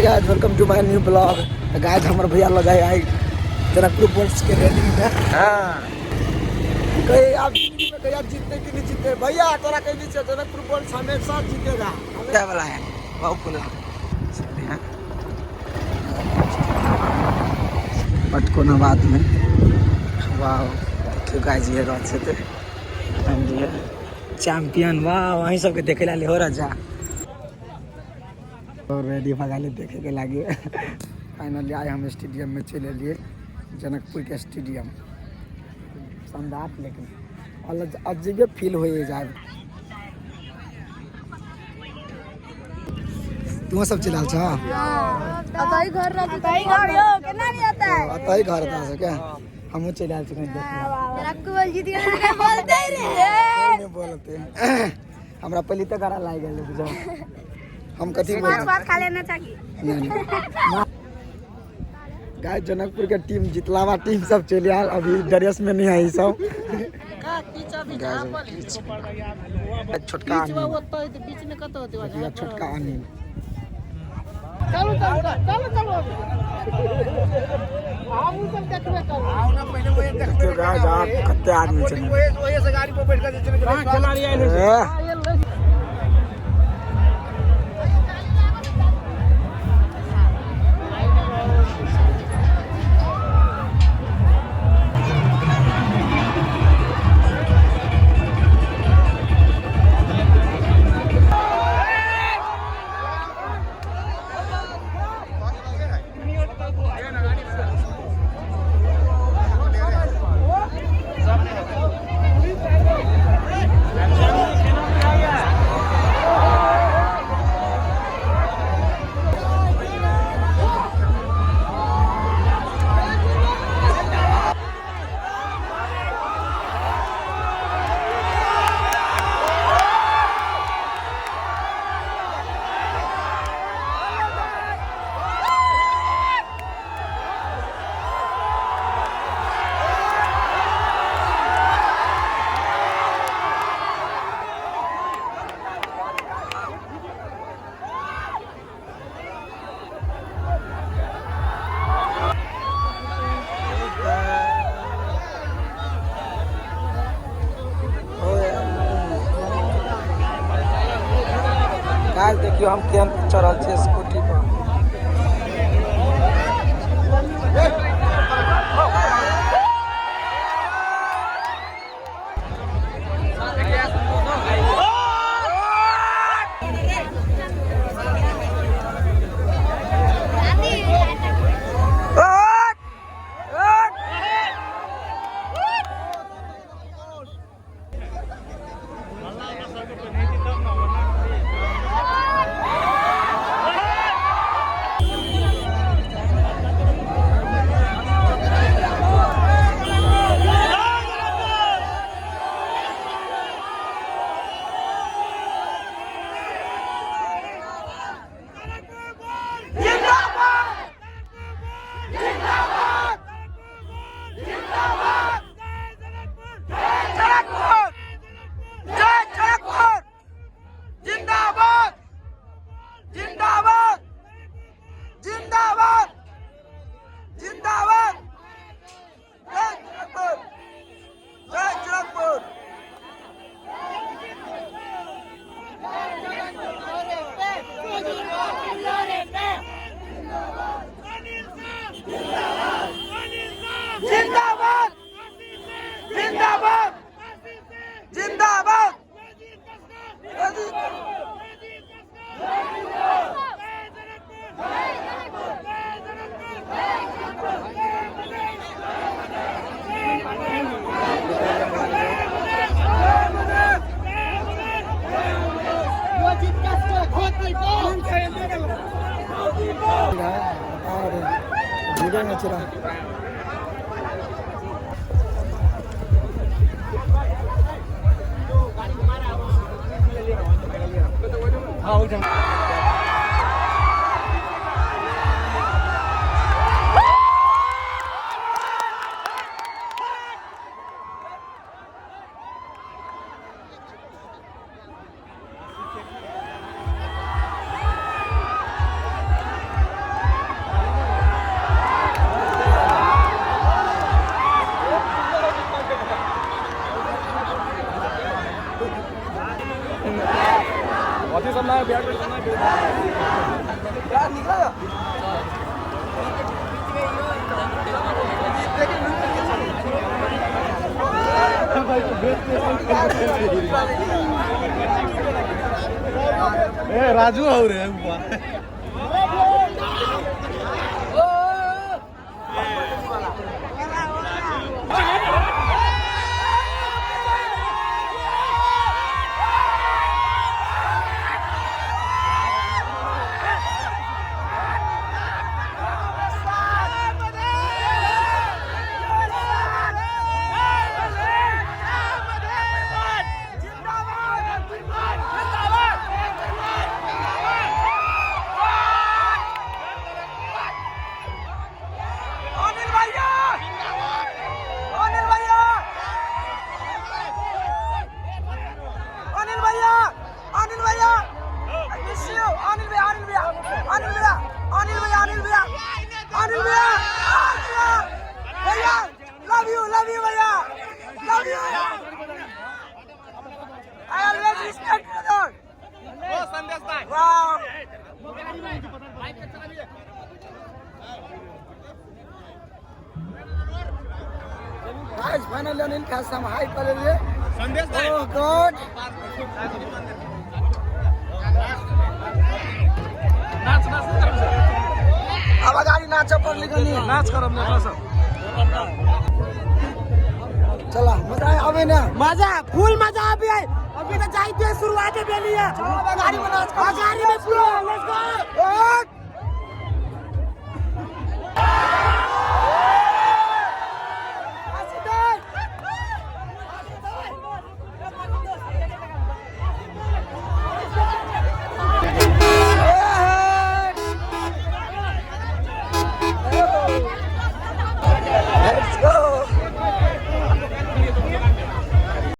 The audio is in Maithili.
Hey guys, welcome to my new blog. Guys, हमर भैया लग आए जनकपुर बोल्स के रेडिंग में। हाँ। कहीं आप जिंदगी में कहीं जीतते कि नहीं जीतते भैया, तोरा कहीं नहीं चाहिए, जनकपुर बोल्स हमेशा जीतेगा। क्या वाला है बहुत खुला बट कोनो बात नहीं। वाह देखियो गाइस, ये रह छै ते चैंपियन। वाह, वहीं सबके देखे ला हो राजा और रेडी भगा ले देखे के लागे। फाइनली आए हम स्टेडियम में चले लिए, जनकपुर के स्टेडियम शानदार, लेकिन अलग अजीबे फील हो जाए। तू सब चल छ? अतई घर रह, अतई घर यो केना नहीं आता है। अतई घर था से क्या हमहूँ चलि आयल छी कहीं देखने। जनकपुर बोल जीत गए बोलते ही रहे। नहीं बोलते, हमरा पहले तऽ गरा लागि गेल बुझौ। हम कथी बोलते? बात खा लेना चाहिए। नहीं। गाय जनकपुर के टीम जितलावा टीम सब चलि आयल, अभी ड्रेस में नहीं आई सब। छोटका अनिल, छोटका अनिल। चलो चलो चलो चलो, हम सब देखबे करू। देखियौ गाइस, आब कते आदमी छै। गाड़ी पर बैठ कर खिलाड़ी आयल। गाइस देखियो हम केहन चढ़ल छियै स्कूटी पर। जिंदाबाद जिंदाबाद जिंदाबाद। वीडियो में चला। ए राजू हो रे ऊपर। गाइस फाइनली अनिल का हम हाई कर लिए। संदेश ओह गॉड, नाच नाच अब गाड़ी नाच पर लिखनी नाच करब ना सब। चला मजा आया अबे ना, मजा फुल मजा अभी आए, अभी तो जाइते शुरुआत है बेली है। चलो अब गाड़ी में नाच कर, गाड़ी में पूरा let's go.